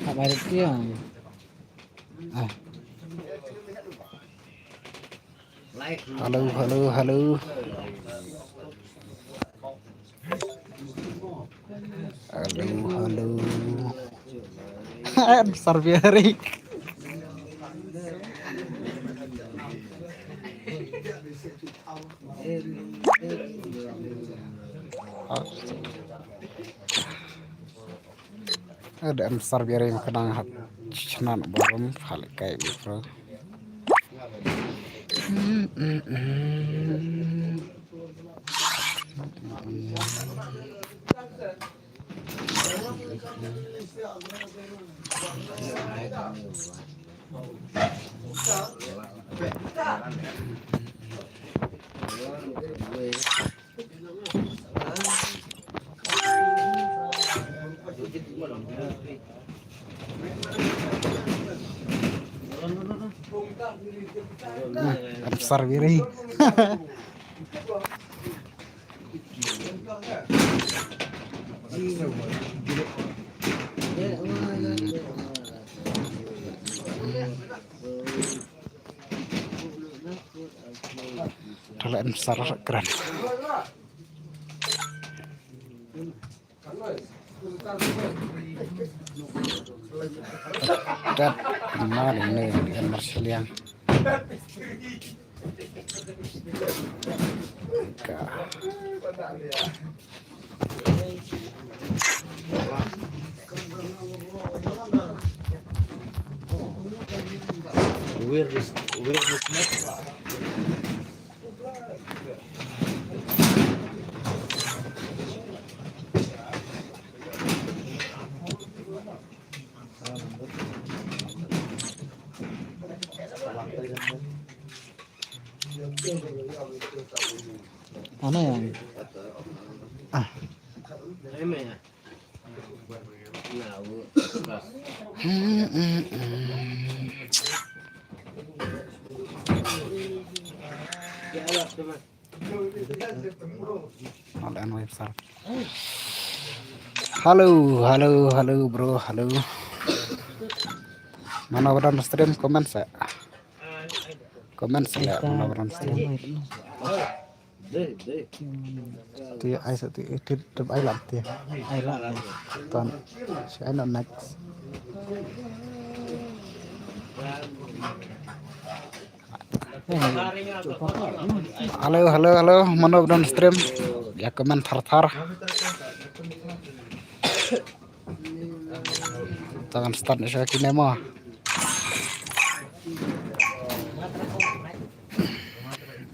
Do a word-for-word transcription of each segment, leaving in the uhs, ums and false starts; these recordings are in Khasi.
Hap ai tiang. Ah. Halo, halo, halo. Halo, halo. Em Sarbiari. Ada em Sarbiari ma ka nang hap chnat barum hal kai bro. Em Sarbiari. Kalau em Sarbiari keren. Dat, kemar ini, ini kan Marsiliang. Ka. Where is, where is next? Mana yang? Ah. Hold on, wait, sir. Hello, hello, hello, bro, hello. Mano ba don stream, comment sa. Comment sa, mano ba don stream. Ti ai sa ti, ti, ti ai lam ti. Ai lam. Ton, si ai no next. Hello, hello, hello. Mano ba don stream? Ïa comment thar thar. Tangan start na sha kine mo.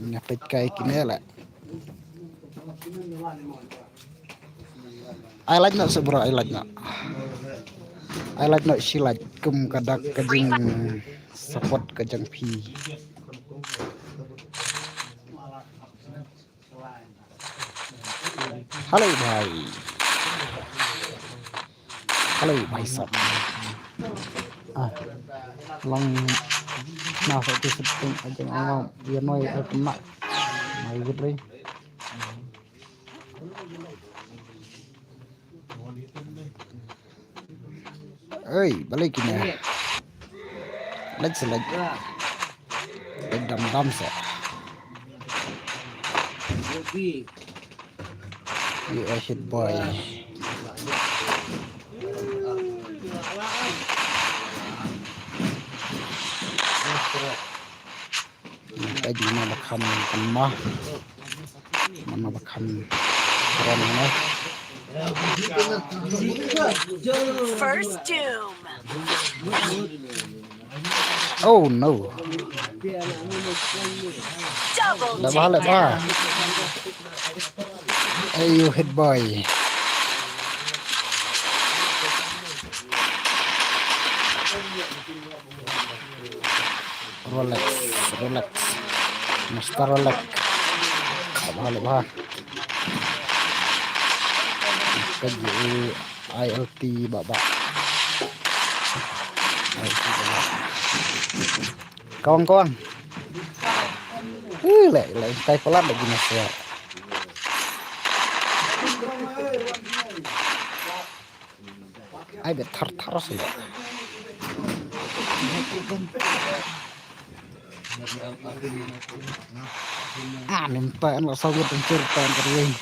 Nya peit kai kine la. Ai like noh sa bro, ai like noh. Ai like noh, shi like kum ka dak ka jing support ka jong phi. Hello bhai. Hello bhai sab. Ah, long na sa tu setting aja ngam ya noi ai kena. Mai gudri. Oi, balik ini. Let's select. Dam dam sa. You a hit boy. Ka jingma ba kham kan ma. Mana ba kham kron na. First doom. Oh no. Double. Leba leba. Ayo hit boy. Rolex, Rolex. Master Rolex. Leba leba. Ka ji I L T baba. I L T baba. Kawang kawang. Ih, le le kai palat lagi nasi. Ai bet thar thar sih. Ah, minta lah sawit pencur tan kering.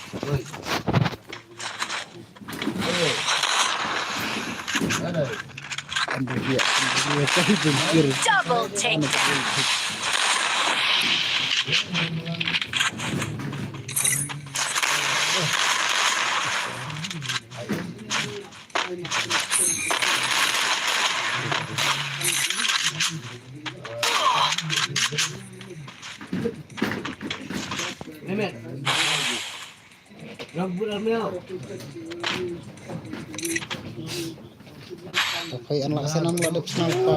Double takedown. Okay, anak senam lah dep senam pa.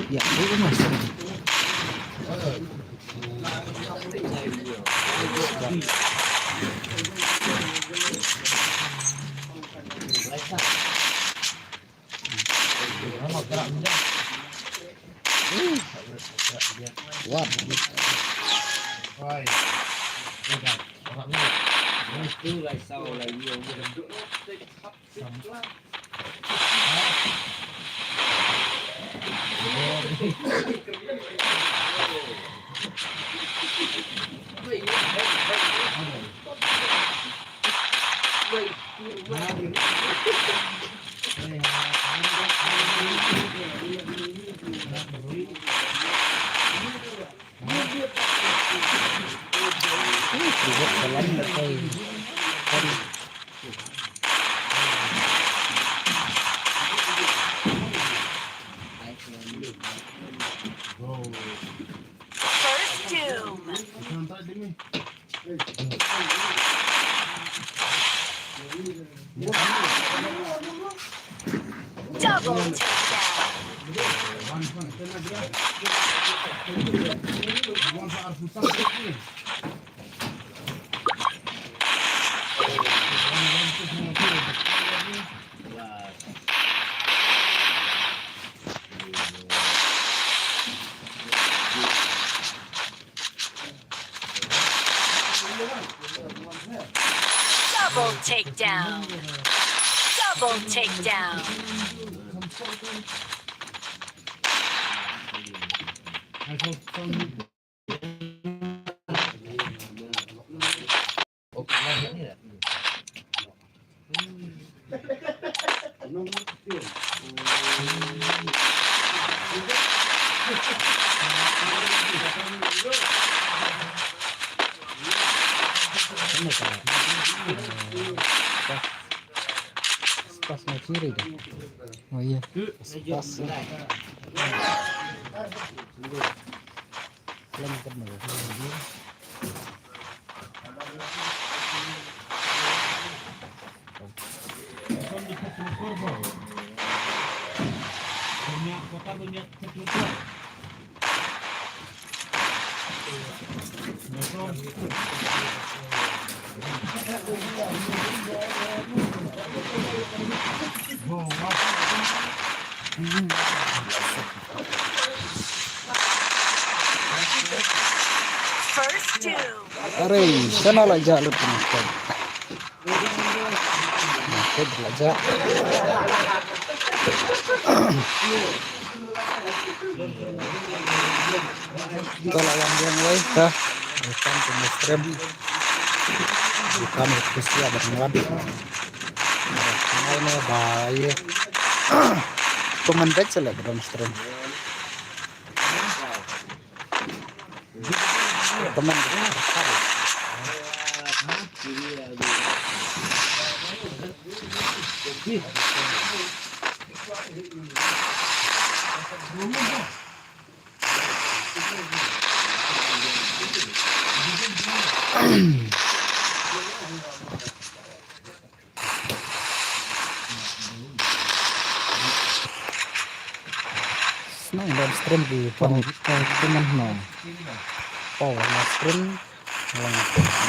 Ya, ini mas. Wah. First doom. Double takedown. Double takedown. Double takedown. Spas na kiri dah. Oh iya. Spas. First doom. Are, shano la jah lut na. Oke, belajar. Kita lawan dia mulai dah. Bukan pemain stream. Bukan official ada penguat. Nah, ini bahaya. Komen back selek dalam stream. Teman. Sna ing dang stream ki pon pon pon no. Oh, na stream. Lang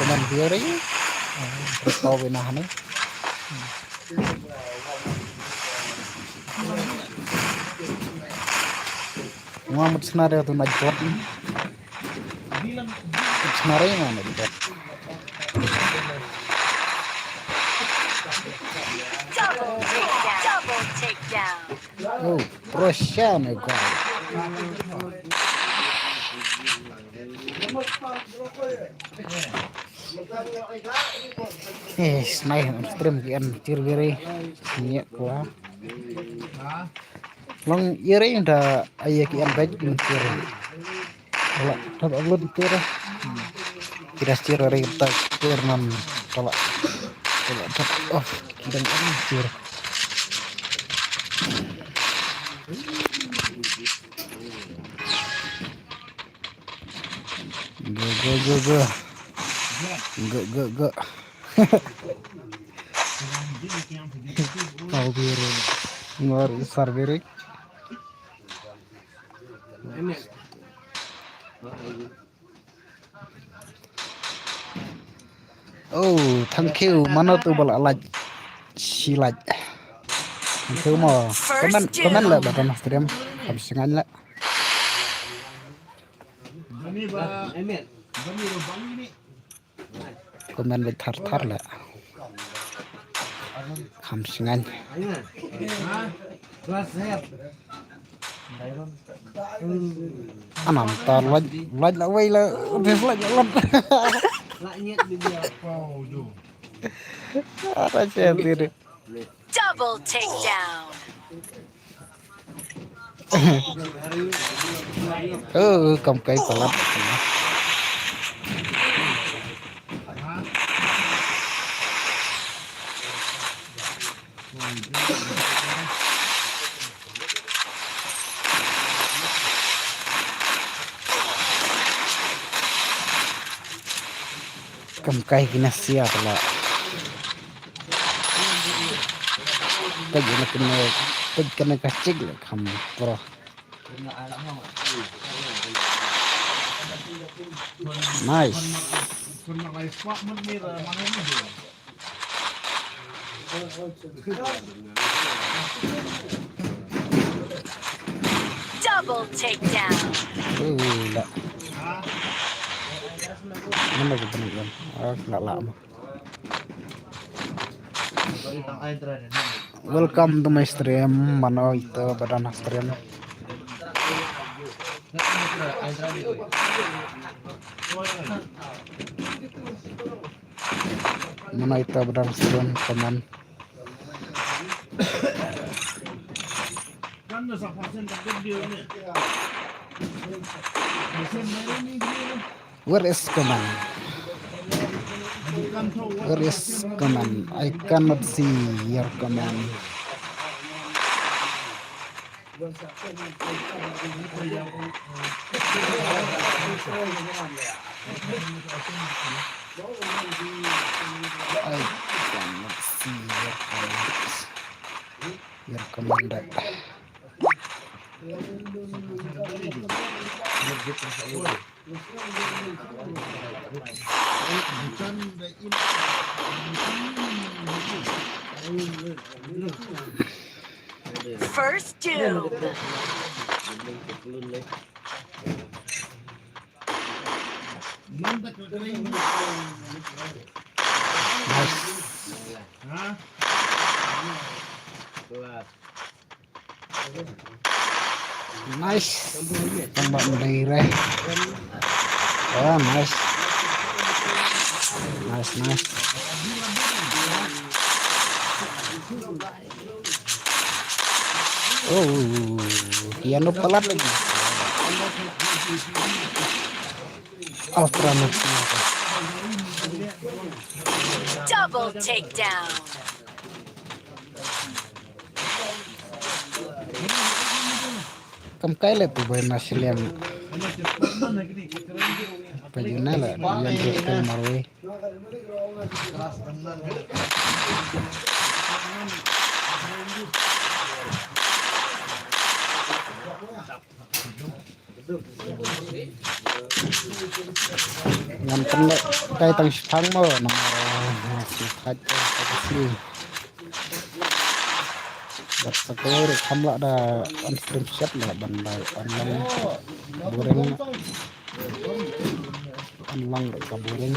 pon biari. Terus pau bina hani. Nga mut sna dia tu na jot. Mut sna dia na jot. Oh, Prussia ne ko. Eh, snai on stream ki an tir biri. Ngiak kwa. Long iri da aya ki an bek mun tir. Wala, thap upload tir. Kita tir iri ta tir nan. Wala. Wala, thap off. Kita an tir. Go, go, go, go. Go, go, go. Kau biru. Ngor isar birik. Oh, thank you. Mano tu bala laj. Shi laj. Thank you mo. Comment, comment la ba tama stream. Kam singan la. Comment ba thar thar la. Kam singan. Anam ta laj laj la wei la. Dis laj la. Ara che diri. Double takedown. Oh, kam kai palat. Kam kai kina sia pala. Pej na kena, pej kena kachik le kam pro. Nice. Double takedown. Ui, la. Mana kita nak kan? Ah, la la. Welcome to my stream. Mano ito ba don ha stream? Mano ito ba don ha stream? Comment. Where is comment? Where is comment? I cannot see your comment. I cannot see your comment. Your comment. First doom. Nice. Tang ba mdei re. Ah, nice. Nice, nice. Oh, kiano palat lagi. Astra na. Double takedown. Kam kai le tu bai na siliang. Pajuna la, yan tu kai marwei. Ngan pynleh kai tang shipang mo, namar, eh, shi khat, eh, ka sli. Bad sa kawei ruh kham lah da on stream shet lah ban da on lang boring. On lang ruh ka boring.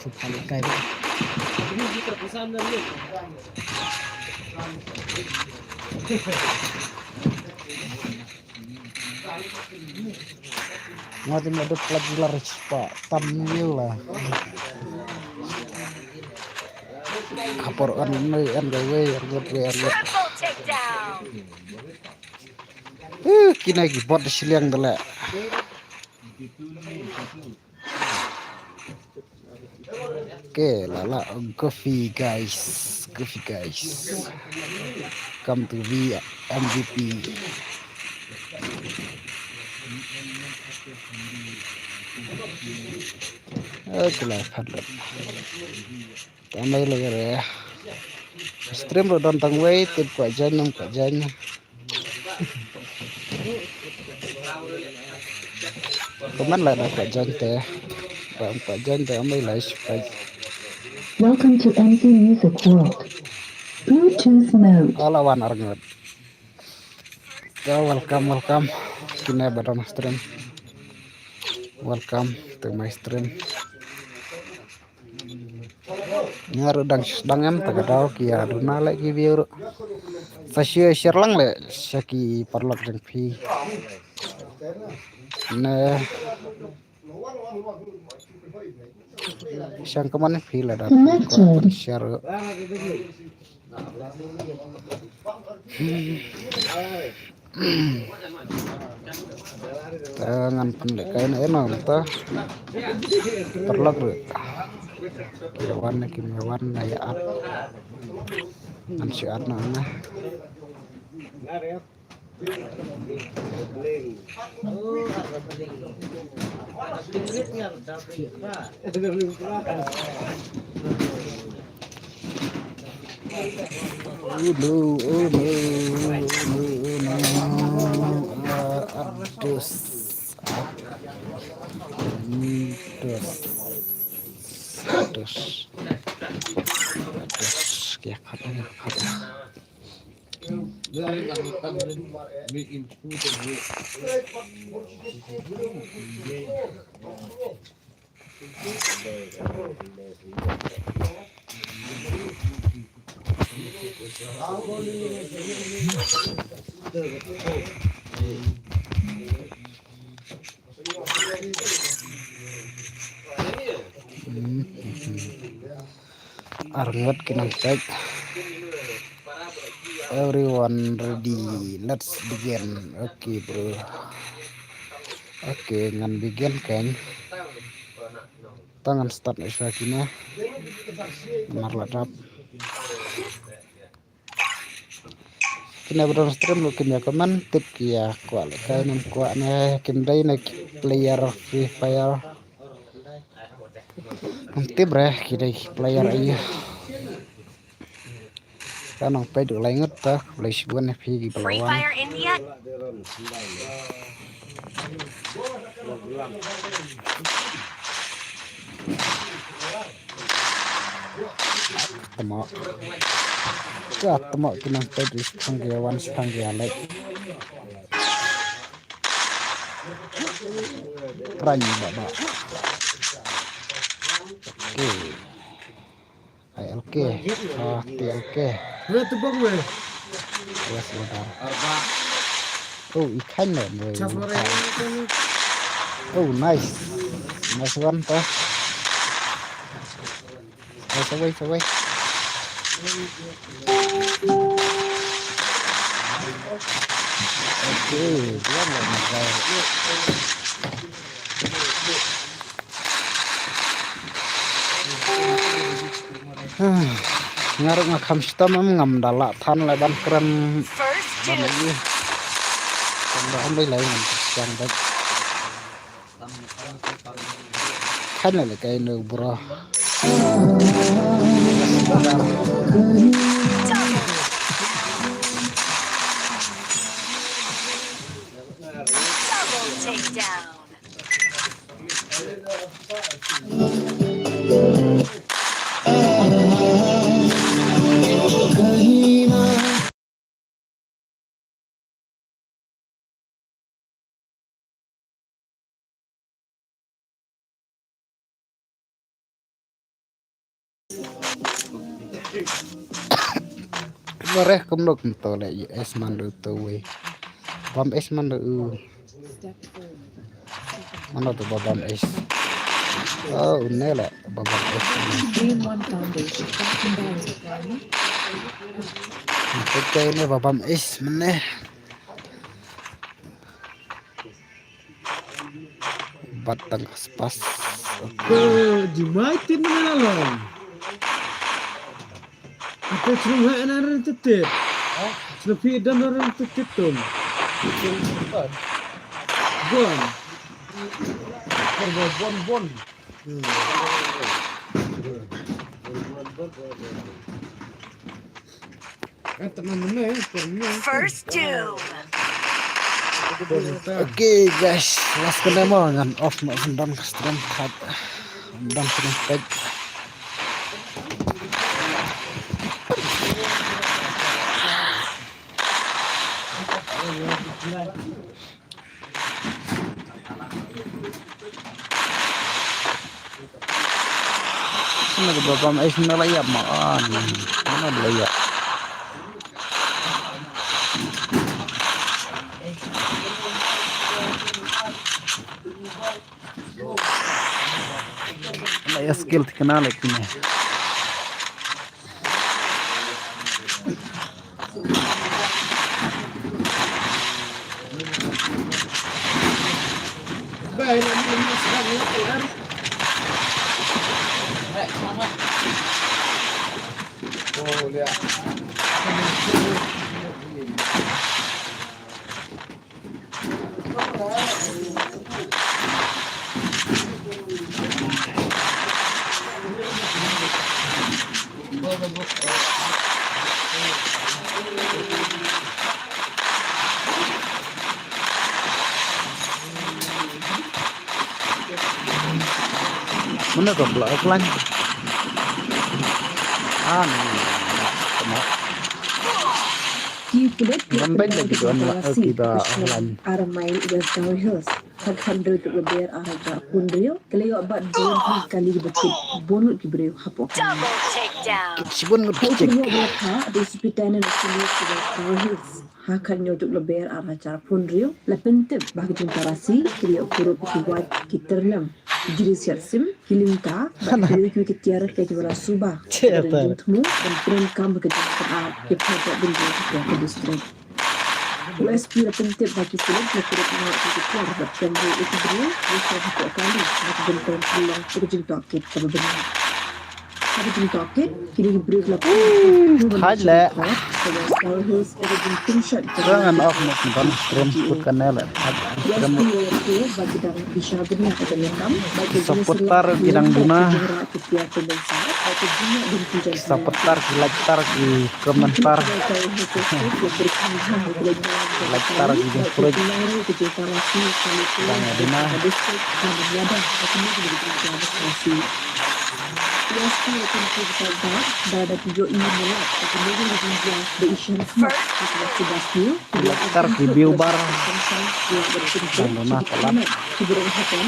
Shu pali kai ba. Nga ti ma dot plak gilar pa tam yela. Kapor an ne an ga wei an got wei an got. Triple takedown. Eh, kine ki bot shiliang dale. Okay, lala, Goofy guys, Goofy guys. Come to be M V P. Okay, la phat lut. Te mei lei re. Stream ruh don tang wei, tip kwah join, ym kwah join. Comment la da kwah join te. Ba ym kwah join te, mei lei shu kwah. Welcome to M Z Music World. Bluetooth mode. Ala wan arngut. Ka welcome, welcome. Kine ba don stream. Welcome to my stream. Nga ruh dang, dang em ta ka daw ki ïa duna leh ki view ruh. Sa share, share lang leh sha ki paralok jong phi. Ne. Shang kaman phi la da. Connected. Share ruh. Te ngan pynlehkai na eno mynta. Paralok ruh ki wan, kim ïa wan na ïa at. Ngan shu at noh na. Oh no, oh no, oh no, oh no. Ah, adus. Adus. Adus. Adus. Kaya kata, kata. Arngut ki nang peit. Everyone ready. Let's begin. Okay, bro. Okay, ngan begin kan. Tang ngan start ïa kine. Mar la dap. Kine ba don stream ruh kim ïa comment tip ki ïa kwah lehkai ne em kwah ne, kim dei ne ki player Free Fire. Ngam tip re ki dei ki player aïu. Ka nang peit u lai ngut ta, u lai shibun ne phi ki ba la wan. Tamo. Ka tamo ki nang peit ri shipang ki wan shipang ki alai. Rang ba ba. Okay. I L K. Ah, T L K. Weh, tebak weh. Yes, madam. Oh, ikan lah, boy. Cas mare. Oh, nice. Nice one, ta. Nice, away, away. Okay, dia lah, madam. Nga ruh nga kham shitom, em, ngam da lah than leh ban kren. Ban ïa. Tang da ym lei lei ngam kren bad. Khan leh leh kai no, bro. Double takedown. Bareh kumno kumto leh, yes, man do to wei. Bam es man do u. Mano tu babam es? Oh, une leh babam es. Oke, ini babam es meneh. Batang aspas. Ke jumai tin meneh long. Ate srung ha na ren tetit. Srung phi dan ren tetit tum. Bon. Bon, bon, bon. First two. Okay guys, last kane mo ngan off mo, ngan don ka stream khat. Don kane pek. Sina ka babam es na la ïap ma an. Mana la ïap. La ïa skill thikna leh kine. Mano ka block offline? Ah, ni. Tama. Ki pulit ban bain lagi tuan lah, eh, kita offline. Armai West Garo Hills. Khat khat briew tuk leber ar hajar pun briew. Kala ïoh bat bun ki kali ki bakit bun lut ki briew hapoh. Double takedown. Kit sibun lut ki cek. Ïoh bat ha di Superintendent of Police West Garo Hills. Ha khat hynñiew tuk leber ar hajar pun briew la pyntip ba ki jingtarasi ki la ïoh kurup ki wait ki tyrlem, ki disiat sim, ki lynta bad ki lei ki ki tiar ka ki wara suba. Ki dang jingthmu ban pyndonkam ba ki jingpynap ki pyndonkam ba ki district. U S P la pyntip ba ki pulit la kurup ngut ki tiar bad pynroi ïa ki briew, ïa ki briew hapoh kali, bad ki jingpynlong ïa ki jingtohkit kaba bniah. Haba jingtohkit, kine ki briew la pynroi ïa ki briew hapoh West Garo Hills, ïa ki jingpynshoi. Rang an off mut ban stream put ka ne la. U S P la ïathuh ba ki dang bishar bniah ïa ka jingkam, ba ki jingpynlong ïa ki jingpynlong. Supporter ki dang duna. Ki supporter, ki like tar, ki comment tar. Like tar, ki jingpynlong. Dang duna. Ki like tar, ki view bar. Dang duna palat. Ki briew hapoh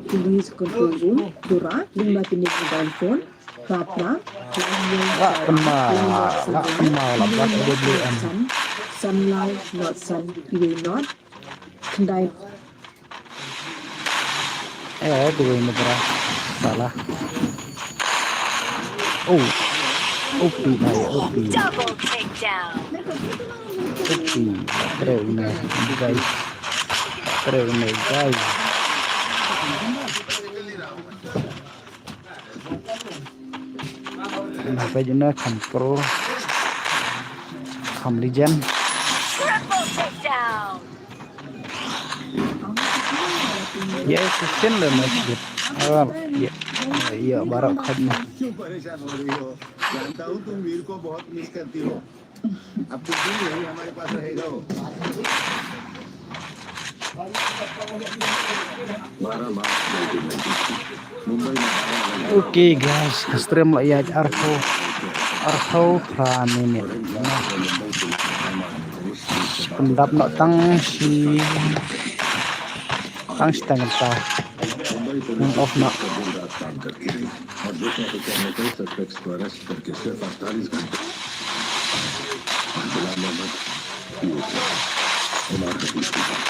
Police Control Room, Tura, lyngba kine ki mobile phone, phra phra, la pynma, la pynma, la pynma, la pynma, la pynma, san lai, not san, iwei not, khyndai. Eh, tu ini berah. Salah. Oh. Opi, mai, opi. Double takedown. Opi. Kare une, guys. Kare une, guys. Nang page na kham pro, kham legend. Triple takedown. Ye session le match bit. Ah, ye. Ye, baroh khat na. क्यों परेशान हो रही हो? जानता हूँ तुम वीर को बहुत मिस करती हो। अब कुछ दिन यही हमारे पास रहेगा वो। बारह मार्च नाइनटीन नाइंटी थ्री, मुंबई में बारह बजे। Okay guys, ka stream la ïaid arphew, arphew phra minit. Pyndap noh tang shi, tang shi tang ta. Off noh. और दो सौ पचानवे सस्पेक्ट्स को अरेस्ट करके सिर्फ अड़तालीस घंटे। गुलाम मोहम्मद, पीओके, उमर हफीज के साथ।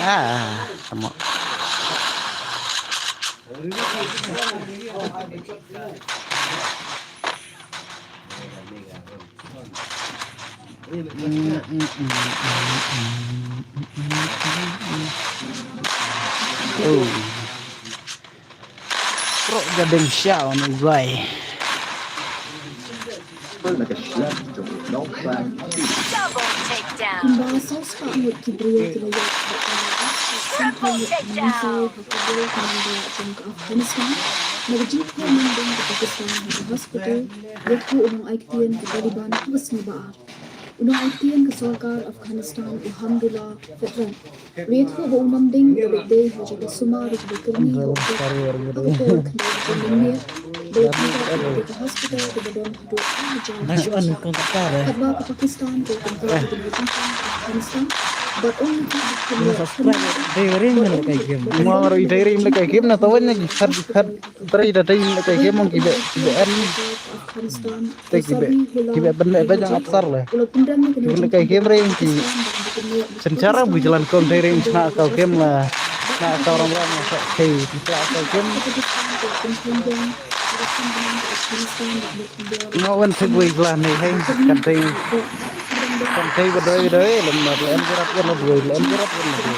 Ah, sama. Oh. Pro gadeng sha on ugai. Double takedown. Kumba saw spah ngut ki briew ki la ïap bad ki la ïap. Triple takedown. Kumba saw spah ngut ki briew ki la ïap jong ka Afghanistan. Na ka jingpoi mynta ka Pakistan ha ka hospital, ïathuh u nongaiktien ka Taliban ha ka sngi ba ar. U nongaiktien ka sorkar Afghanistan u Hamdullah Fitrat. Riat hu ba u namding u la leit dei ha jaka sumar jaka kyrni ha u kut ha ka por khyndai baje mynmiet. Ba la pynjah ïa ka hospital kaba don haduh ar hajar. Katba ka Pakistan ka pynpaw ïa ka jingpynpaw Afghanistan bad ong ïa ka ba ka pynlong. Dei rim ne lehkai game. Mo ngaroi dei rim lehkai game na tawan lagi. Khar khar dei da dei lehkai game ong kiba kiba en. Afghanistan. Te kiba kiba ban leh ba jang apsar le. Kiba lehkai game re ki. Synshar bujlan kom thei ring chna ka game la. Na ka ram ram sa thei chna ka game. No wan thei bujlan nei hei kan thei. Kan thei ba doi doi lem na lem jarat kan doi lem jarat kan doi.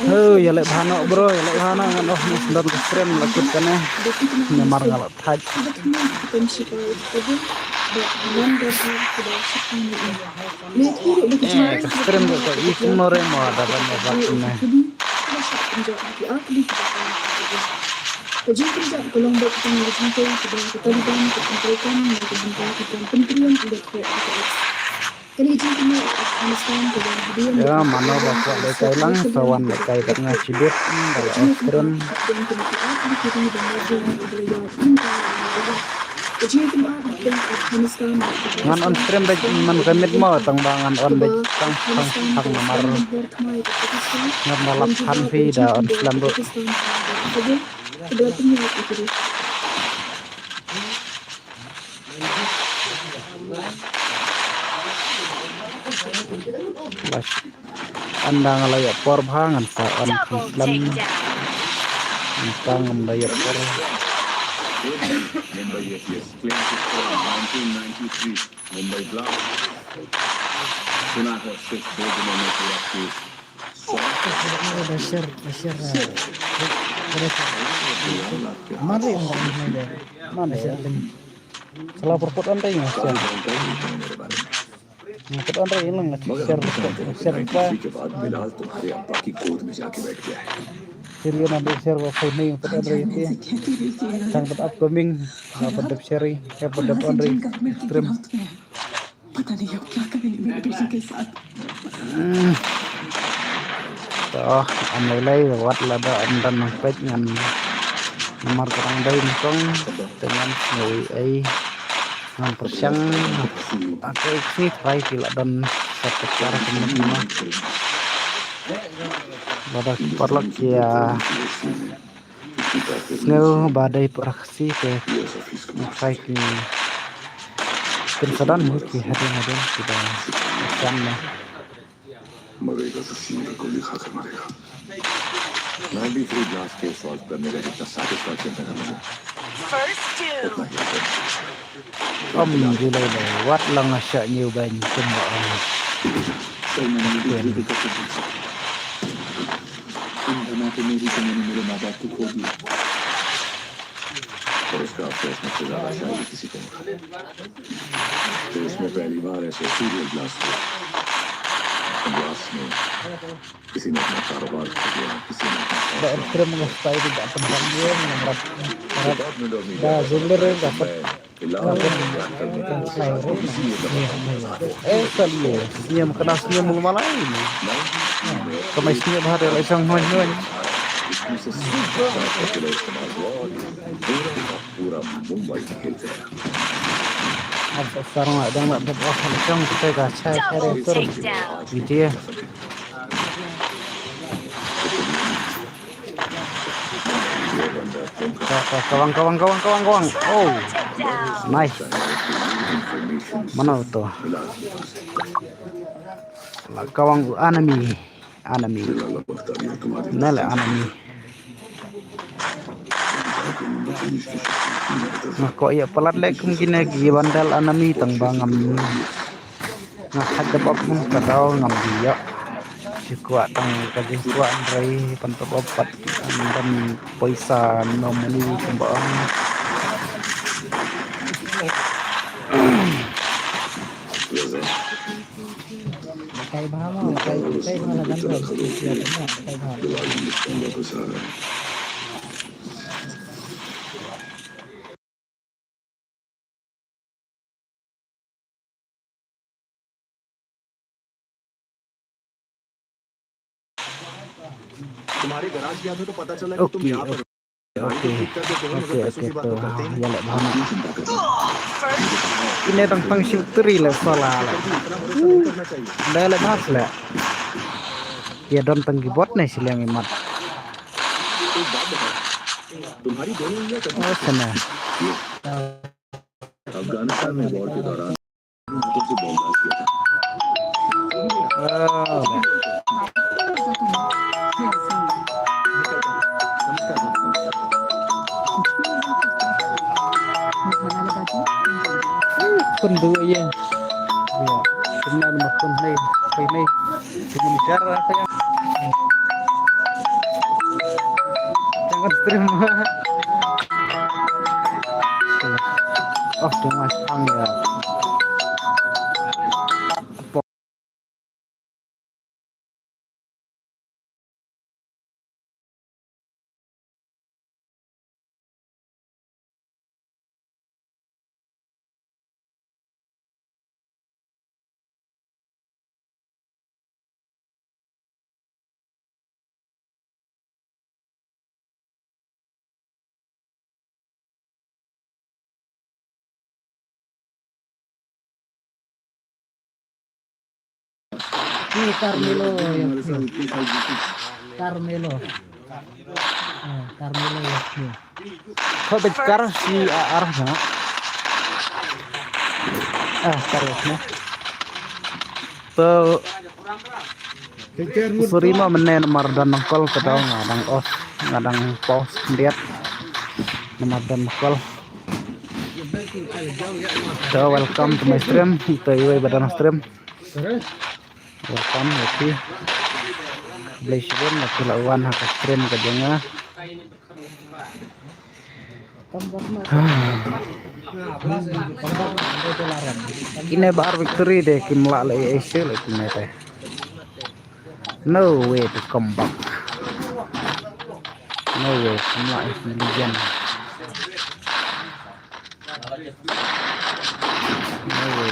Oh, ya leh bhano bro, ya leh bhano ngan oh mas dan ka stream la kut kane. Namar nga la thaj. Eh, ka stream ka ka ignore mo da ban da bak ne. Ya, mano ba kwah lehkai lang, sa wan lehkai kat nga shibit, hmm, da la on stream. Ngan on stream bad man ka mit mo, tang ba ngan on bad tang tang tang namar. Ngan da lap han phi da on stream ruh. Bas. Ynda nga la ïoh por bha ngan sa on phi slem. Ynda ngam da ïoh por. Mumbai A T S claims its own nineteen ninety-three Mumbai Blast. Chennai Hot Six Bhojamani Pura Case. Da share, da share, eh, da share. Mari ong ong mai de. Mana share pin. Salah perpot anda yang share. Perpot anda yang nang share, share ka. Share na de share wa phone ni perpot anda yang. Tang perpot upcoming, na perpot share, ya perpot anda stream. पता नहीं अब क्या करेंगे मेरे बेटे के साथ। Hmm. To, am lei lei wat la da am dan nang peit ngan namar ka dang dei nyngkong te ngan sngew ei ngan pyrshang. Ake ik sni trai ki la don sa pyrshang kum nang ma. Ba da ki paralok ki, ah, Sngew ba dei para Khasi te. Trai ki kin sa don hi ki hadien hadien ki da kan na. मरेगा तो सीने पे गोली खा के मरेगा। नाइंटी थ्री ब्लास्ट के सॉल्व करने का जितना सेटिस्फैक्शन था ना मुझे, उतना ही Ym ju lei lei wat la nga shah ñiew beiñ kumba ong. इन धमाकों में भी तो मैंने मेरे माँ बाप को खो दिया। और उसका अफसोस मुझसे ज्यादा शायद किसी को होगा। तो इसमें पहली बार ऐसे सीरियल ब्लास्ट हुआ। ब्लास्ट में किसी ने अपना कारोबार खो दिया, किसी ने अपना Ba haussla. Em krim nga stai di da pynban ye nga rap rap. Department of Media. Da jumlir nga pat. Sniam kena sniam malai ni. Kamai sniam bha de lai sang noi noi. Asa sarang la dang la dep oh lai sang kita ka chai chai re sur. Video. Ka, ka, kawang, kawang, kawang, kawang, kawang. Oh. Nice. Mana to? La kawang enemy. Enemy. Na la enemy. Nga ko ya palat le kum kine ki bandal enemy tang ba ngam. Nga khat da bok mun ka daw ngam di ïa. Shi kwah tang ka jingkwah ndrei pan ka bok pat ngam poisa no money kumba ong. Kai bha mo, kai, kai bha la gan ko. Kai bha. तुम्हारे गराज गया था तो पता चला कि तुम यहाँ पर गाड़ी को ठीक कर देते हो, मगर पैसों की बात तो करते ही नहीं। Ine tang tang shu tri le sala le. Dai le bas le. Ye don tang ki bot ne siliang imat. एक बात बताओ, तुम्हारी दोनों उंगलियां कभी Oh, sana. अफगानिस्तान में वॉर के दौरान हाथों से बॉम्ब ब्लास्ट किया था। Pun dua ya. Ya, pun na ma pun hai, hai nai. Jangan share apa ya. Jangan stream. Oh, dia masang ya. Ni Carmelo ya. Carmelo. Ah, Carmelo ya. Kho bit kar si a ar ha. Ah, kar ya. To sorry ma mynne namar don nongkol ka dang nga dang off nga dang pause diat namar don nongkol. So welcome to my stream. Ito iwei ba don stream. Welcome, happy. Bless you, happy la wan ha ka stream ka jong nga. Kine ba ar victory de kim lah leh ei ei shuh leh kine te. No way to come back. No way, kim lah ei ei shuh. No way.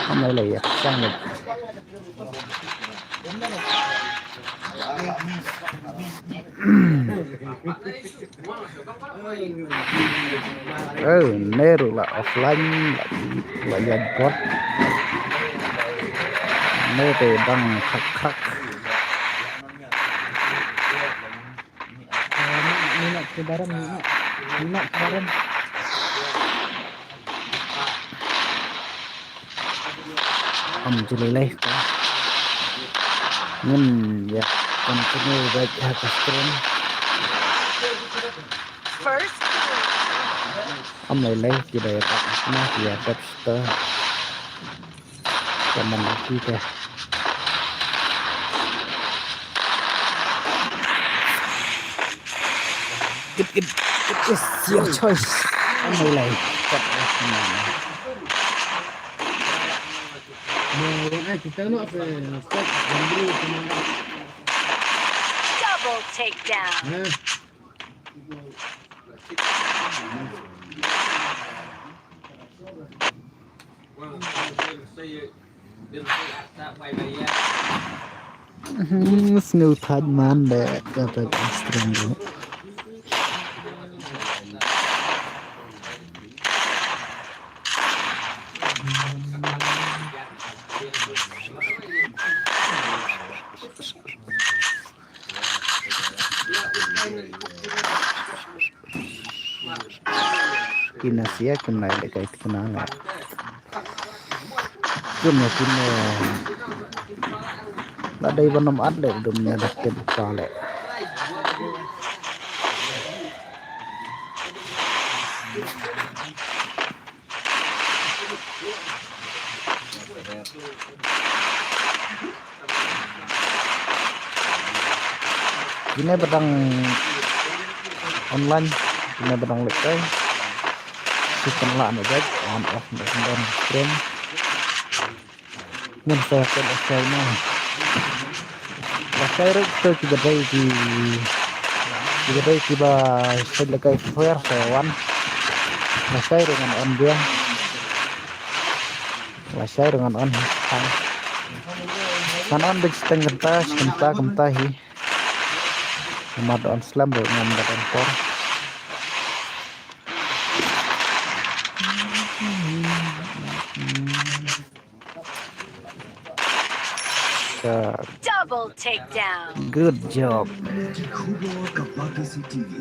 Kam lah leh ïa sang leh. Oh, ne ruh la offline la, la ïa bot. Ne te dang khak khak. Ni nak ke barang, ni nak, ni nak ke barang. Am juli leh ta. Ngin ïa continue bad ha ka stream. Am lei lei ki da ïa ta na ïa ta sta. Ka man ki ka. It, it, it is your choice. Am lei lei. Double takedown. Mhm, sngewthuh man de kata ka strong. Kina sia kina le kai kina le. Kina kina. La dei ban ym at le dum nya dak ken pa le. Kine ba dang online, kine ba dang leit kai. Ki pynlah ne jait on off ne pyndonkam stream. Ngin sa pyn off kai na. Lashai ruh to kiba dei ki, kiba dei kiba sait lashai fair sa wan. Lashai ruh ngan on biang. Lashai ruh ngan on hi. Ngan on beit shiteng kynta, shi kynta kynta hi. Namar da on slem ruh ngam da don por. Ka Double takedown. Good job. Khubor ka Pakistan T V.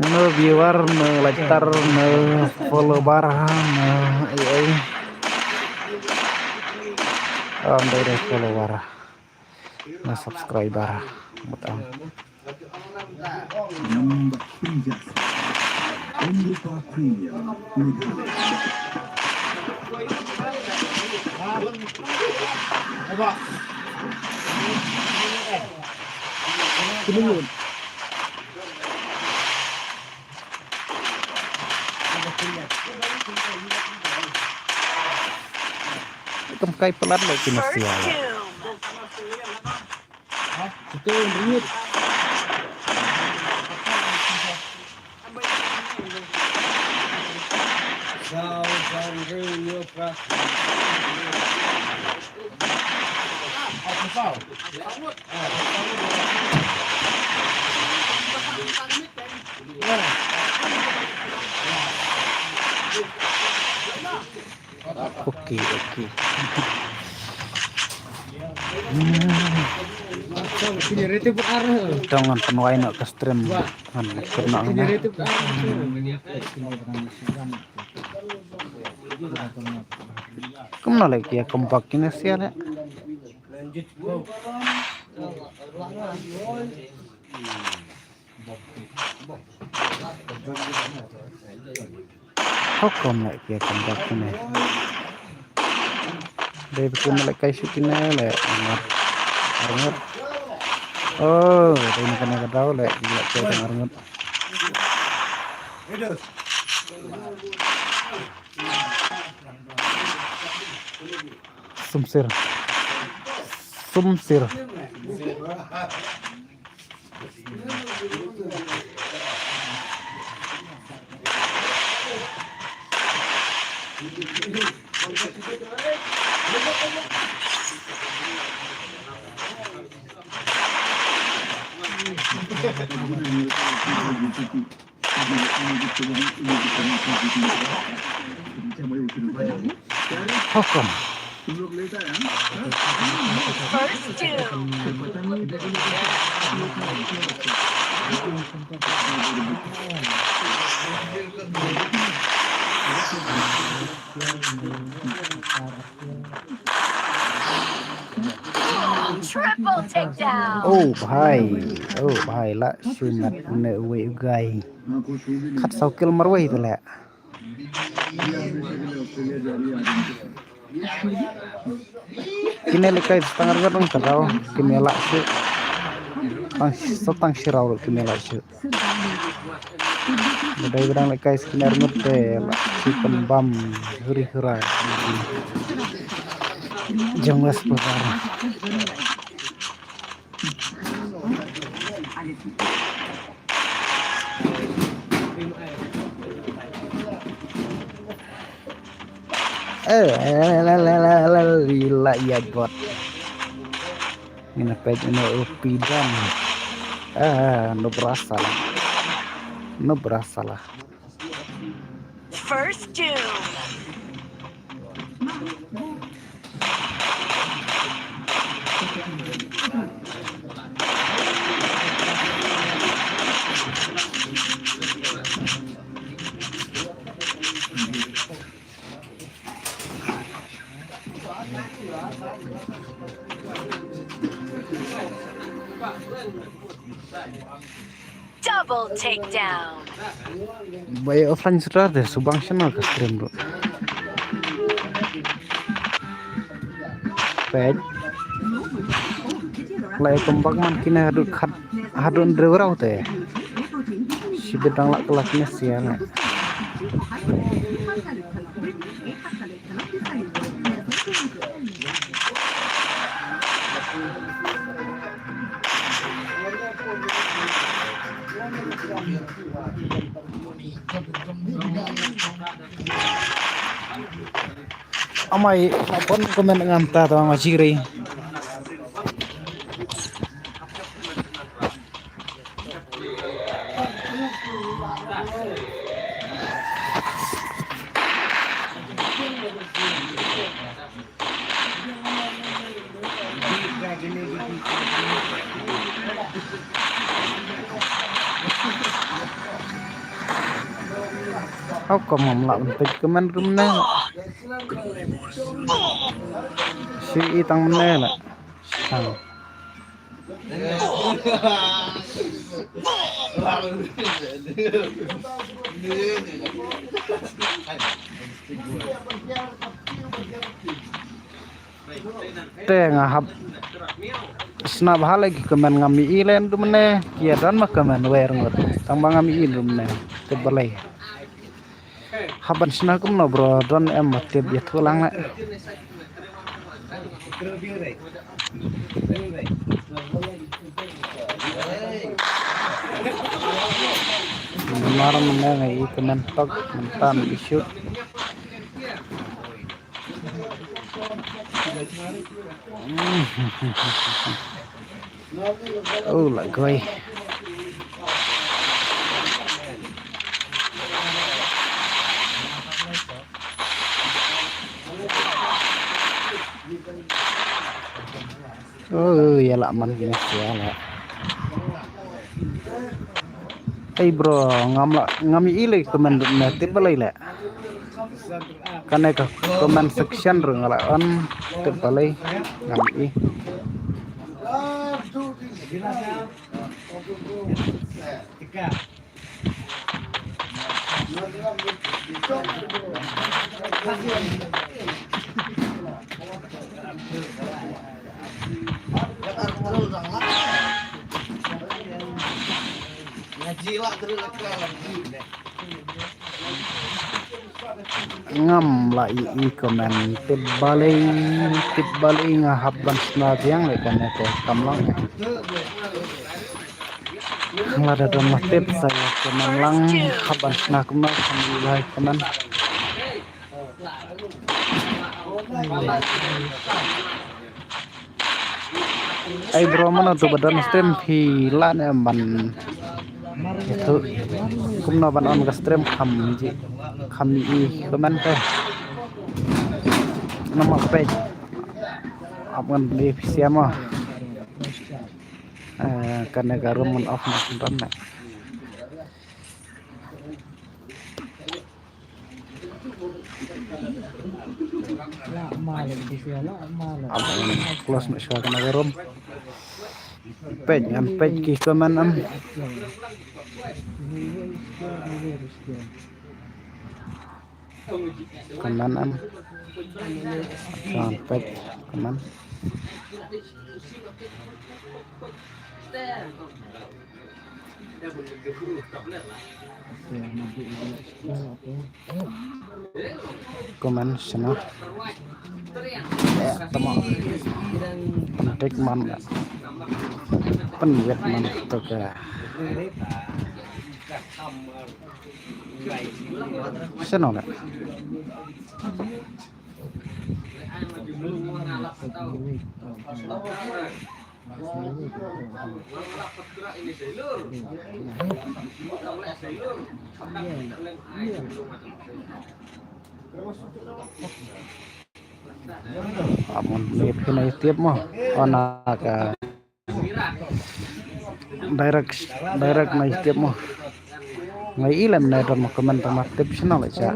No viewer, no liker, no follower, no ai ai. Am dei dei follower, no subscriber, mut am. Number three, just Amrita Premium Meghalaya. Kam kai palat lagi nasi ya. Okay, okay. Tang ngan pynwai noh ka stream. Ngan kut noh ngan. Kumno leh ki ïa comeback kine sia leh. How come leh ki ïa comeback kine? Dei ba ki leh kai shuh kine leh arngut. Arngut. Oh, dei na kane ka daw leh ki leh kai tang arngut. Sumsir. Sumsir. How come? First two. Triple takedown. Oh bhai, oh bhai, lah shu mat ne uwei u guy. Khatsaw kill marwei te leh. Kine lehkai sa tang arngut nang ka daw, kine lah shuh. Tang sa tang shi round kine lah shuh. Ba dei ba dang lehkai sa kine arngut te lah shuh pynbam huri hura. Jong West Pahar. Eh, la, la, la, la, la, ila ya bot. Ngin peit ino u pidan. Ah, no berasa lah. No berasa lah. First doom. Double takedown. Bai offline sutra de subang channel ka stream do. Peit. Lai comeback man kine haduh khat, haduh hynriew round te. Shibit dang lah kylla kine sia ne. Amai, pon comment ngan ta to ma jiri. Hau ko mam lah ban peit comment ruh mynne. Shi i tang mynne la. Tang. Te nga hap sngap ha la ki comment ngam i len ruh mynne, ki ïa don ma comment wer ngut. Tang ba ngam i ruh mynne. Te balei. Hap ban sngap kumno bro, don em ma tip ïathuh lang la. Namar mynne nga i comment tok mynta i shoot. Oh, la goi. Oh, ïa la man kine sia la. Ei bro, ngam la, ngam i lei comment ruh mynne, tip balei la. Kane ka comment section ruh nga la on, tip balei, ngam i. Ngam la i, i comment, tip balei, tip balei, nga hap ban sngap biang lei kane te kam long. Lada don ma tip sa ïa comment lang, hap ban sngap kumno, kam i lai comment. Ei bro, mano tu ba don stream phi lah ne em ban ïathuh kumno ban on ka stream, kham ji, kham i comment te. Namar page ap ngan phi siam mo. Eh, kane ka room ngan off ngan run ne. Ap ngan close noh shuwa kane ka room. Peit ngan peit ki comment em. Comment em. Ngan peit comment. Comment shano. Eh, tamo. Pyndik man. Pynwit man to ka. Shano la. Amon me phi na tip mo. Ona ka direct, direct na tip mo. Ngai i lem na don mo comment ma tip shano la cha.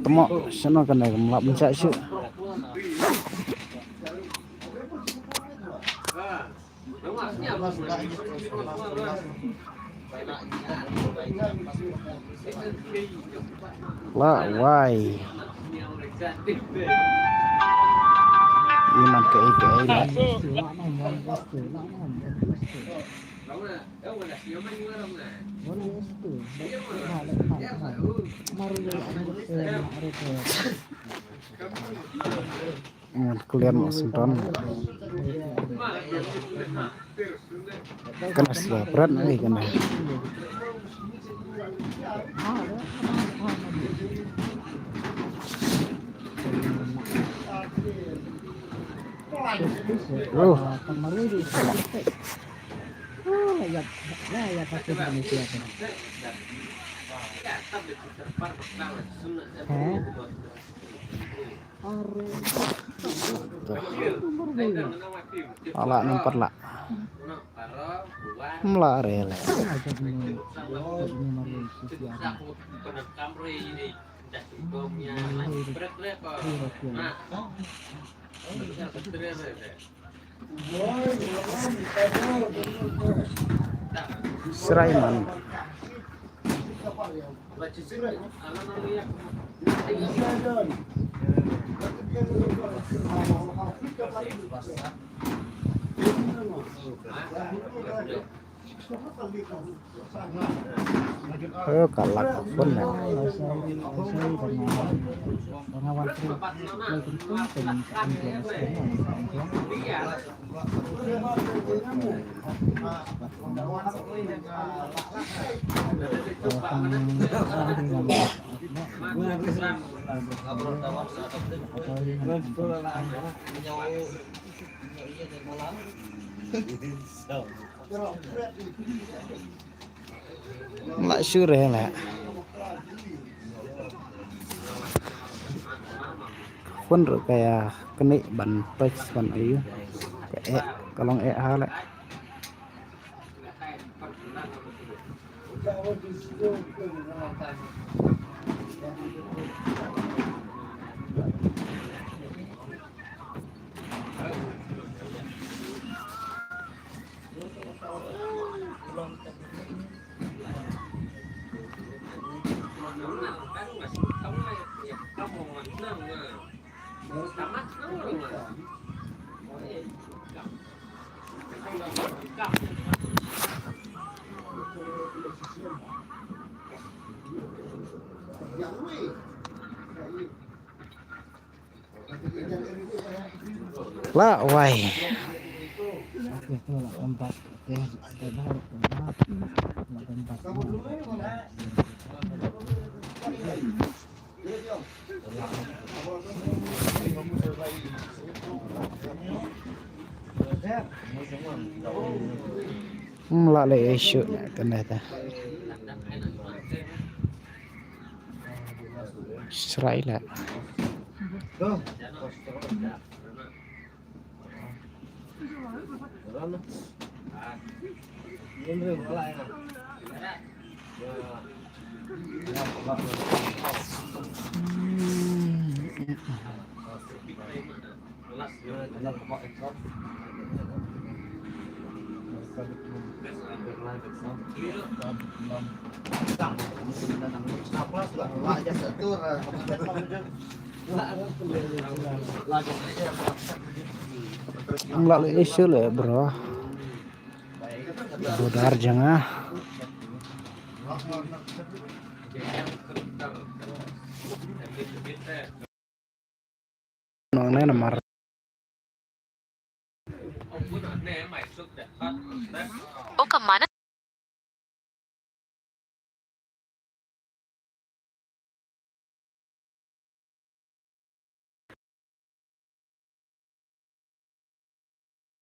Tamo shano kane kam lah ban cha shu. La wai. Iman ke ei ke ei la. Ngan clear noh sentron. Kana sia prat na kana. Oh. Ala nampat la. Mla rele. Sraiman. He ka lak ka phone na. Lah sure lah. Phone ruh ka ïa kane ban text ban ayu. Ka eh, ka long eh ha leh. Lah wai. Hmm, lah leh issue na kane ta. Srai lah. Ang lali issue le, bro. Bodar janga. Nong ne namar. O ka mana